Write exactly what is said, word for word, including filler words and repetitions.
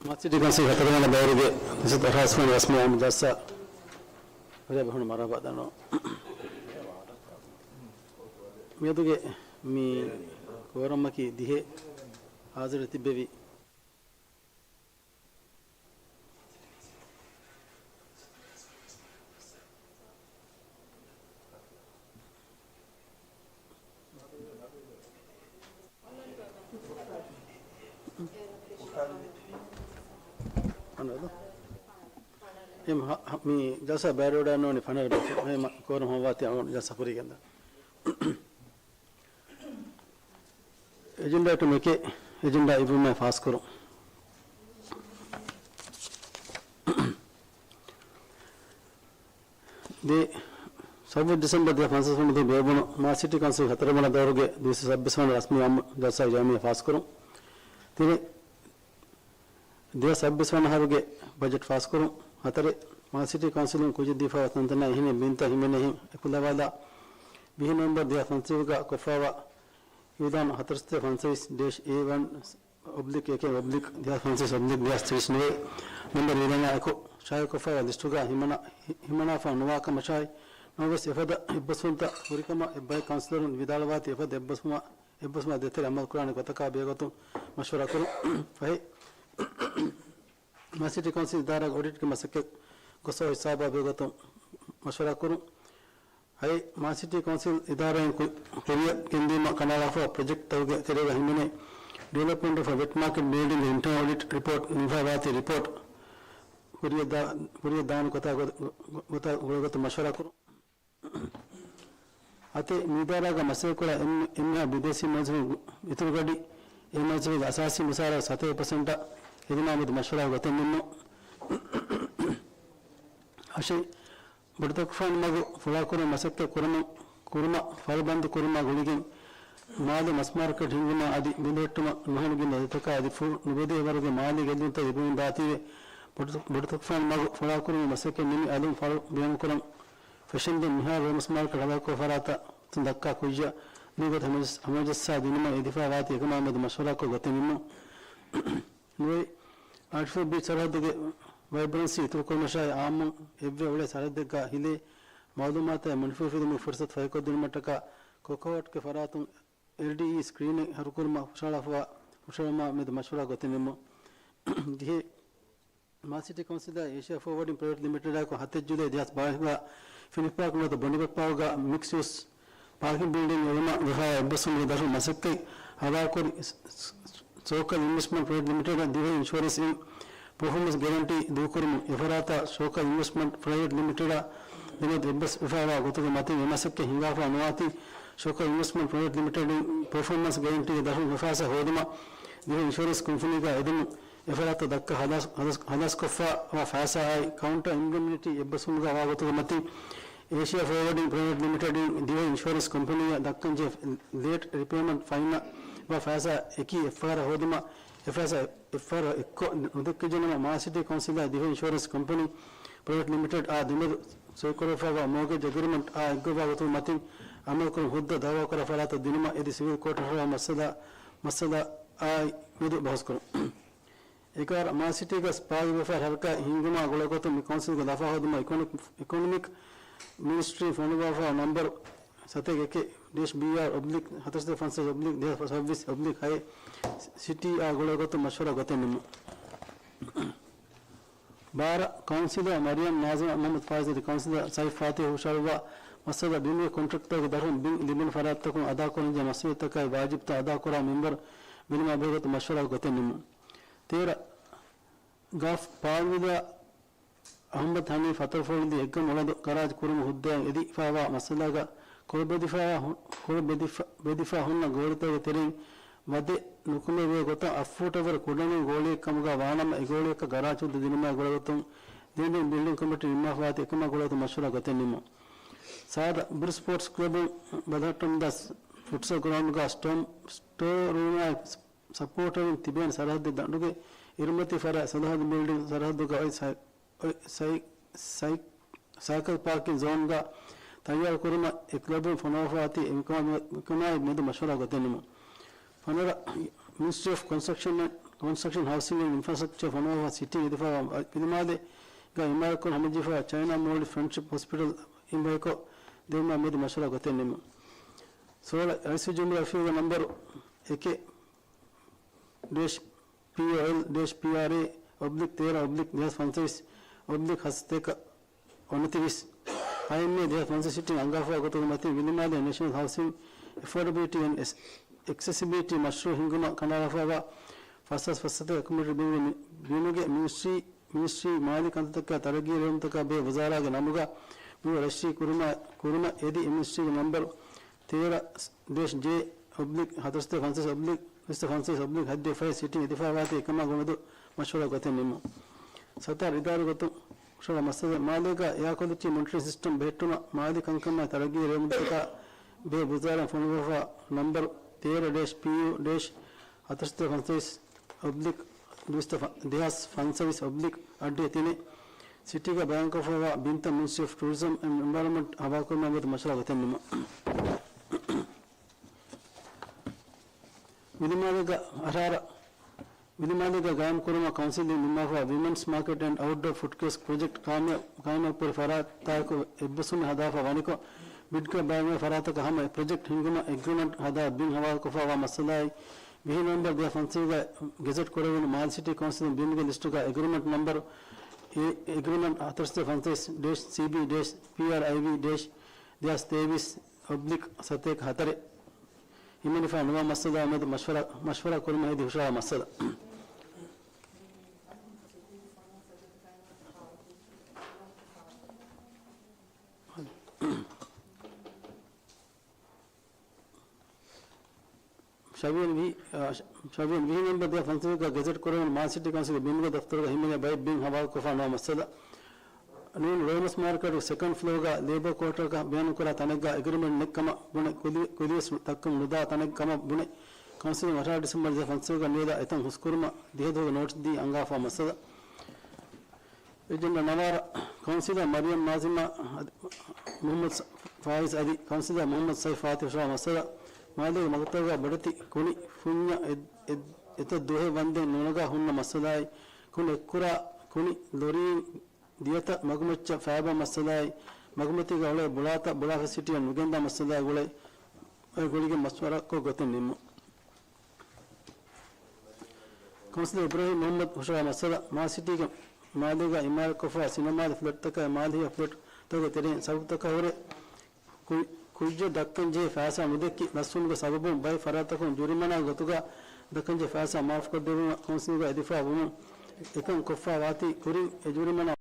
މާލެ ސިޓީ ކައުންސިލް ހަތަރުވަނަ ދައުރުގެ ދެހާސް އަށާރަ ވަނަ ރަސްމީ އާއްމު ޖަލްސާ ވެރިޔާ ބޭފުޅުން މަރުޙަބާ ދަންނަވަން. މިއަދުގެ މި ކޯރަމަކީ ދިހަ ހާޒިރު ތިއްބެވި. މި ޖަލްސާ ބައިވެރިވެވަޑައިގަންނަވަނީ ފަނަރަ ބައި. ކޯރަމް ހޯއްވާތީ ޖަލްސާ ފުރިގެންދާ. އެޖެންޑާއެއް އެކެއް. އެޖެންޑާ އިއްވުމާއި ފާސްކުރުން. ދެ، ސައްބީސް ޑިސެމްބަރު ދެހާސް ފަންސަވީސް ވަނަ ދުވަހު ބޭއްވުނު މާލެ ސިޓީ ކައުންސިލް ހަތަރުވަނަ ދައުރުގެ ދުވަސް ސައްބީސް ވަނަ ރަސްމީ އާއްމު ޖަލްސާ ޖަމްޢިއްޔާ ފާސްކުރުން. ތިނެއް، ދެހާސް ސައްބީސް ވަނަ އަހަރުގެ ބަޖެޓް ފާސްކުރުން. ހަތަރެއް، މާލެ ސިޓީ ކައުންސިލުން ކުއްޖެއް ދީފައިވާ ތަންތަނާ އެހެނިހެން ބިންތައް ހިމެނޭހެން އެކުލަވާލާ، ވިހި ނޮވެމްބަރު ދެހާސް ފަންސަވީސްގަ ކޮށްފައިވާ އިއުލާން ހަތަރުސަތޭކަ ފަންސަވީސް ޑޭޝް އޭ ވަން އޮބްލިކް އޭކޭ އޮބްލިކް ދެހާސް ފަންސަވީސް އޮބްލިކް ދެހާސް ތިރީސް ނުވައެއް ނަންބަރު އިއުލާނާ އެކު ޝާއިޢުކޮށްފައިވާ ލިސްޓުގަ ހިމަނާ، ހި-، ހިމަނާފަ ނުވާ ކަމަށާއި، ނަމަވެސް އެފަދަ އެއްބަސްވުންތައް ހުރިކަމަށް އެއްބައި ކައުންސިލަރުން ވިދާޅުވާތީ އެފަދަ އެއްބަސްވުމާ، އެއްބަސްވުމާ ދޭތެރޭ އަމަލުކުރާނެ ގޮތަކާ ބެހޭގޮތުން މަޝްވަރާ ކުރުން. ފަހެއް، މާލެ ސިޓީ ކައުންސިލް އިދާރާގެ އޮޑިޓްގެ މަސައްކަތް ގޮސްފައިވާ ހިސާބާ ބެހޭގޮތުން މަޝްވަރާ ކުރުން. އައި، މާލެ ސިޓީ ކައުންސިލް އިދާރާއިން ކު-، ކުރިއަށް ގެންދިއުމަށް ކަނޑައަޅާފައިވާ ޕްރޮޖެކްޓްތަކުގެ ތެރޭގަ ހިމެނޭ ޑިވެލޮޕްމަންޓް އޮފް ވެޓް މާކެޓް ބިލްޑިންގ އިންޓަރނަލް އޮޑިޓް ރިޕޯޓް ނިމިފައިވާތީ ރިޕޯޓް ކުރިއަށް ދާ-، ކުރިއަށް ދާން ގޮތާ ގޮ-، ގޮ-، ގޮތަށް ގުޅޭގޮތުން މަޝްވަރާ ކުރުން. އަތެއް، މި އިދާރާގަ މަސައްކަތްކުރާ އެން-، އެންމެހާ ބިދޭސީ މުވައްޒަފުން އިތުރު ގަޑި އެ މުވައްޒަފުންގެ އަސާސީ މުސާރަ ސަތޭކަ ޕަސެންޓަށް ހެދުމާ މެދު މަޝްވަރާ ގޮތެއް ނިންމުން. އަށެއް، ބޮޑުތަކުފާނު މަގު ފުޅާކުރުމަށް މަސައްކަތް ކުރުމު-، ކުރުމަށް ފަޅު ބަންދު ކުރުމާ ގުޅިގެން، މާލެ މަސް މާރކެޓް ހިންގުމާ އަދި ބިނދުހެއްޓުމަށް ނުހަނު ގިނަ ދަތިތަކާ އަދި ފު ނުބެދޭ ވަރުގެ މާލީ ގެއްލުންތައް ލިބުމުން ދާތީވެ، ބޮޑު-، ބޮޑުތަކުފާނު މަގު ފުޅާކުރުމަށް މަސައްކަތް ނިމި އަލުން ފަޅު ބޭނުންކުރަން ފެށެންދެން މިހާރު ރޯމަސް މާރކެޓް ހަލާކުވާ ފަރާތަށް ދައްކާ ކުއްޔަށް ނުވަތަ ހަމަޖައްސާ ދިނުމަށް އެދިފައިވާތީ އެކަމާ މެދު މަޝްވަރާކޮށް ގޮތެއް ނިންމުން. ނުވައެއް، އާޓިފިޝަލް ބީޗް ސަރަހައްދުގެ ވައިބްރަންސީ އިތުރުކުރުމަށާއި އާއްމުން އެއްވެ އުޅޭ ސަރަހައްދެއްގަ ހިލޭ މައުލޫމާތާއި މުނިފޫހިފިލުމުގެ ފުރުސަތު ފަހިކޮށްދިނުމަށްޓަކާ ކޮކޯވަޓްގެ ފަރާތުން އެލްޑީއީ ސްކްރީނެއް ހަރުކުރުމަށް ހުށަހަޅާފައިވާ ހުށަހެޅުމާ މެދު މަޝްވަރާ ގޮތެއް ނިންމުން. ދިހައެއް، މާލެ ސިޓީ ކައުންސިލާ އޭޝިއާ ފޯވަޑިން ޕްރައިވެޓް ލިމިޓެޑާއެކު ހަތެއް ޖުލައި ދެހާސް ބާވީސް ފިނިފާކު ނުވަތަ ބޮނޑިބައްޕައުގަ މިކްސް ޔޫސް ޕާކިން ބިލްޑިން އެޅުމަށް ވެފައި އެއްބަސްވުމުގެ ދަށުން މަސައްކަތް ހަވާލުކުރި ސޯކަލް އިންވެސްޓްމަންޓް ޕްރައިވެޓް ލިމިޓެޑަށް ދިވެހި އިންޝުއަރެންސް އިން ޕަރފޯމަންސް ގެރެންޓީ ދޫކުރުމުން އެފަރާތަށް ސޯކަލް އިންވެސްޓްމަންޓް ޕްރައިވެޓް ލިމިޓެޑަށް ދެމެދު އެއްބަސްވެފައިވާ ގޮތުގެ މަތިން އެ މަސައްކަތް ހިނގާފަ ނުވާތީ، ސޯކަލް އިންވެސްޓްމަންޓް ޕްރައިވެޓް ލިމިޓެޑުން ޕަރފޯމަންސް ގެރެންޓީގެ ދަށުން ހުފާސާ ހޯދުމަށް ދިވެހި އިންޝުއަރެންސް ކުންފުނީގަ އެދުމުން އެފަރާތަށް ދައްކާ ހަލާސް-، ހަލާސް-، ހަލާސްކޮށްފައިވާ ފައިސާއާއި ކައުންޓަރ އިންޑެމްނިޓީ އެއްބަސްވުމުގަ ވާ ގޮތުގެ މަތިން އޭޝިއާ ފޯވަޑިން ޕްރައިވެޓް ލިމިޓެޑުން ދިވެހި އިންޝުއަރެންސް ކުންފުނީއަށް ދައްކަންޖެހޭ ލޭޓް ރިޕޭމަންޓް ފައިނަށް ވާ ފައިސާ އެކީ އެއްފަހަރަށް ހޯދުމަށް އެފައިސާ އެއްފަހަރަށް އެއްކޮށް ނުދެއްކިއްޖެނަމަ، މާލެ ސިޓީ ކައުންސިލާއި ދިވެހި އިންޝުއަރެންސް ކުންފުނީ ޕްރައިވެޓް ލިމިޓެޑް އާ ދެމެދު ސޮއިކުރެވިފައިވާ މޯގޭޖް އެގްރިމަންޓް އާ އެއްގޮވާ ގޮތުގެ މަތިން އަމަލުކުރުން ހުއްދަ ދައުވާކުރާ ފަރާތަށް ދިނުމަށް އެދި ސިވިލް ކޯޓަށް ހުރެވޭ މައްސަލަ، މައްސަލައާއި މެދު ބަހުސްކުރުން. އެކަހަލަ، މާލެ ސިޓީގަ ސްޕާގެ ވިޔަފާރި ހަރަކާތް ހިންގުމާ ގުޅޭގޮތުން މި ކައުންސިލްގެ ލަފާ ހޯދުމަށް އިކޮނޮމިކް، އިކޮނޮމިކް މިނިސްޓްރީން ފޮނުއްވާފައިވާ ނަންބަރު ސަތޭކަ އެކެއް ޑޭޝް ބީއާރް އޮބްލިކް ހަތަރުސަތޭކަ ފަންސަވީސް އޮބްލިކް ދެހާސް ސައްބީސް އޮބްލިކް ހައެއް ސިޓީއާ ގުޅޭގޮތުން މަޝްވަރާ ގޮތެއް ނިމުން. ބާރަ، ކައުންސިލަރ މަރިޔަމް ނާޒިމާ މުހައްމަދު ފާއިޒް އަދި ކައުންސިލަރ ސައިފް ފާތިހު ހުށަހަޅުއްވާ މައްސަލަ ބިމުގެ ކޮންޓްރެކްޓަރގެ ދަށުން ބިން ލިބުނު ފަރާތްތަކުން އަދާކުރަންޖެހޭ މަސްއޫލިއްޔަތުތަކާއި ވާޖިބުތައް އަދާކުރާ މިންވަރު ބެލުމާ ބެހޭގޮތުން މަޝްވަރާ ގޮތެއް ނިމުން. ތޭރަ، ގަފް ޕާލްވިލާ އަހުމަދު ހަނީފް ހަތަރު ފޯޅިން ދިޔަ އެއްގަމު އުޅަނދު ގަރާޖް ކުރުމަށް ހުއްދައިން އެދިފައިވާ މައްސަލާގަ ކޮޅު ބެދިފައި ހު-، ކޮޅު ބެދިފަ-، ބެދިފަ ހުންނަ ގޯޅިތަކުގެ ތެރެއިން ވަދެ ނުކުމެވޭ ގޮތަށް އަށް ފޫޓަށްވުރެ ކުޑަނޫން ގޯޅިއެއް ކަމުގަ ވާނަމަ، އެ ގޯޅިއަކަށް ގަރާޖް ހުއްދަ ދިނުމާ ގުޅޭގޮތުން ދިން ދިން ބިލްޑިން ކޮމިޓީ ނިންމާފައިވާތީ އެކަމާ ގުޅޭގޮތުން މަޝްވަރާ ގޮތެއް ނިމުން. ސާދަ ބުރި ސްޕޯޓްސް ކްލަބުން ބަލަހައްޓަންދާ ފުޓްސަލް ގްރައުންޑްގަ ސްޓޯމް ސްޓޯރ ރޫމާއި ސަޕޯޓަރުން ތިބޭނެ ސަރަހައްދެއް ދަނޑުގެ އިރުމަތި ފަރާތް ސަލަހަދު ބިލްޑިން ސަރަހައްދުގަ އޮތް ސައި-، އޮތް ސައި-، ސައި-، ސައިކަލް ޕާކިން ޒޯންގަ ތައްޔާރު ކުރުމަށް އެ ކްލަބުން ފޮނުވާފައިވާތީ އެކަމާ-، އެކަމާއި މެދު މަޝްވަރާ ގޮތެއް ނިމުން. ފަނަރަ، މިނިސްޓްރީ އޮފް ކޮންސްޓްރަކްޝަން، ކޮންސްޓްރަކްޝަން، ހައުސިން އެންޑް އިންފްރާސްޓްރަކްޗަރ ފޮނުވާފަ ސިޓީ އެދިފައިވާ ފިލިމާލެ ގަ އިމާރާތްކޮށް ހަމަޖެހިފައިވާ ޗައިނާ މޯލްޑިވްސް ފްރެންޑްޝިޕް ހޮސްޕިޓަލް އިނބައިކޮށް ދެވުމާ މެދު މަޝްވަރާ ގޮތެއް ނިމުން. ސޯޅަ، ރައީސުލްޖުމްހޫރިއްޔާ އޮފީހުގެ ނަންބަރު އެކެއް ޑޭޝް ޕީއޯއެލް ޑޭޝް ޕީއާރްއޭ އޮބްލިކް ތޭރަ އޮބްލިކް ދެހާސް ފަންސަވީސް އޮބްލިކް ހަތްސަތޭކަ އޮނަތިރީސް އައިއެމްއޭ ދެހާސް ފަންސަވީސް ސިޓީން އަންގާފައިވާ ގޮތުގެ މަތިން ވިލިމާލެ ނޭޝަނަލް ހައުސިން އެފޯޑަބިލިޓީ އެންޑް އެސް-، އެކްސެސިބިލިޓީ މަޝްރޫއު ހިންގުމަށް ކަނޑައަޅާފައިވާ ފަސް ހާސް ފަސް ސަތޭކަ ކޮމިޓީ ބިމުގެ މި-، ބިމުގެ މިނިސްޓްރީ، މިނިސްޓްރީ މާލީ ކަންތައްތަކާ ތަރައްގީ ރޭވުންތަކާ ބެހޭ ވުޒާރާގެ ނަމުގަ ބިމު ރަޖިސްޓްރީ ކުރުމަށް، ކުރުމަށް އެދި އެ މިނިސްޓްރީގެ ނަންބަރު ތޭރަ ޑޭޝް ޖޭ އޮބްލިކް ހަތަރުސަތޭކަ ފަންސަވީސް އޮބްލިކް ހަތްސަތޭކަ ފަންސަވީސް އޮބްލިކް ހަތްދިހަ ފަހެއް ސިޓީން އެދިފައިވާތީ އެކަމާ ގުޅޭގޮތުން މަޝްވަރާ ގޮތެއް ނިމުން. ސަތާރަ، އިދާރީ ގޮތުން ހުށަހަޅާ މައްސަލަ. މާލޭގަ އެއާ ކޮލިޓީ މޮނިޓަރިން ސިސްޓަމް ބެހެއްޓުމަށް މާލީ ކަންކަމާއި ތަރައްގީ ރޭވުންތަކާ ބެހޭ ވުޒާރާއިން ފޮނުއްވާފަ ނަންބަރު ތޭރަ ޑޭޝް ޕީޔޫ ޑޭޝް ހަތަރުސަތޭކަ ފަންސަވީސް އޮބްލިކް ދުއިސައްތަ ފަ-، ދެހާސް ފަންސަވީސް އޮބްލިކް އަށްޑިހަ ތިނެއް ސިޓީގަ ބަޔާންކޮށްފައިވާ ބިންތައް މިނިސްޓްރީ އޮފް ޓޫރިޒަމް އެންޑް އެންވަޔަރަންމަންޓް ހަވާލުކުރުމާ މެދު މަޝްވަރާ ގޮތެއް ނިމުން. ވިލިމާލޭގަ އަށާރަ، ވިލިމާލޭގަ ގާއިމް ކުރުމަށް ކައުންސިލްއިން ނިންމާފައިވާ ވިމެންސް މާކެޓް އެންޑް އައުޓްޑޯ ފުޑް ކިއޮސްކް ޕްރޮޖެކްޓް ކާމިޔާ-، ކާމިޔާބުކުރި ފަރާތާއެކު އެއްބަސްވުމެއް ހަދާފަ ވަނިކޮށް، ބިޑްކޮށް ބައިވެރިވާ ފަރާތަކަށް ހަމަ އެ ޕްރޮޖެކްޓް ހިންގުމަށް އެގްރިމަންޓް ހަދާ ބިން ހަވާލުކޮށްފައިވާ މައްސަލައާއި، ވިހި ނަވެމްބަރު ދެހާސް ފަންސަވީސްގަ ގެޒެޓް ކުރެވުނު މާލެ ސިޓީ ކައުންސިލުން ބިމުގެ ލިސްޓުގަ އެގްރިމަންޓް ނަމްބަރު އެ، އެގްރިމަންޓް ހަތަރުސަތޭކަ ފަންސަވީސް ޑޭޝް ސީބީ ޑޭޝް ޕީއާރްއައިވީ ޑޭޝް ދެހާސް ތޭވީސް އޮބްލިކް ސަތޭކަ ހަތަރެއް ހިމެނިފަ ނުވާ މައްސަލައާ މެދު މަޝްވަރާ، މަޝްވަރާ ކުރުމަށް އެދި ހުށަހަޅާ މައްސަލަ. ޝަވިޔަނި ވި-، އާ، ޝަ-، ޝަވިޔަނި ވިހި ނަވެމްބަރު ދެހާސް ފަންސަވީސްގަ ގެޒެޓް ކުރެވުނު މާލެ ސިޓީ ކައުންސިލްގެ ބިމުގެ ދަފްތަރުގަ ހިމެނޭ ބައެއް ބިން ހަވާލުކޮށްފަ ނުވާ މައްސަލަ. ނޫން ރޯމަސް މާރކެޓު ސެކަންޑް ފްލޯގަ ލޭބަރ ކޯޓަރަކަށް ބޭނުންކުރާ ތަނެއްގަ އެގްރިމެންޓް ނެތްކަމަށް ބުނެ، ކުލި-، ކުލިވެސް ދައްކަމުން ނުދާ ތަނެއް ކަމަށް ބުނެ، ކައުންސިލުން އަށާރަ ޑިސެމްބަރު ދެހާސް ފަންސަވީސްގަ ނިޔަލާ އެތަން ހުސްކުރުމަށް ދިހަ ދުވަހުގެ ނޯޓިސް ދީ އަންގާފަ މައްސަލަ. އެޖެންޑާ ނަވާރަ، ކައުންސިލަރ މަރިޔަމް ނާޒިމާ އަދި މުހައްމަދު ފާއިޒް އަދި ކައުންސިލަރ މުހައްމަދު ސައިފް ފާތިހު ހުށަހަޅާ މައްސަލަ، މާލޭގެ މަގުތަކުގަ ބޮޑެތި ކުނި ފުންޏަށް އެ-، އެ-، އެތައް ދުވަހެއް ވަންދެން ނުނަގާ ހުންނަ މައްސަލައާއި، ކުނި އެއްކުރާ ކުނި ލޮރީން ދިޔަތައް މަގުމައްޗަށް ފައިބާ މައްސަލައާއި، މަގުމަތީގަ އުޅޭ ބުޅާތައް ބުޅާ ފެސިލިޓީއަށް ނުގެންދާ މައްސަލައާ ގުޅޭ އޮތް ގުޅިގެން މަޝްވަރާކޮށް ގޮތެއް ނިންމުން. ކައުންސިލަރ އިބްރާހިމް މުހައްމަދު ހުށަހަޅާ މައްސަލަ، މާލެ ސިޓީގެ މާލޭގަ އިމާރާތްކޮށްފަ ސިނަމާލެ ފްލެޓްތަކާއި މާލެހިޔާ ފްލެޓްތަކުގެ ތެރެއިން ސަބަބުތަކާ ހުރެ ކުއް-، ކުއްޖެއް ދައްކަންޖެހޭ ފައިސާ ނުދެއްކި ލަސްވުމުގެ ސަބަބުން ބައެއް ފަރާތްތަކުން ޖުރިމަނާގެ ގޮތުގަ ދައްކަންޖެހޭ ފައިސާ މާފުކޮށްދެވުމަށް ކައުންސިލްގަ އެދިފާ ވުމުން އެކަން ކޮށްފަ ވާތީ ކުރިން އެ ޖުރިމަނާ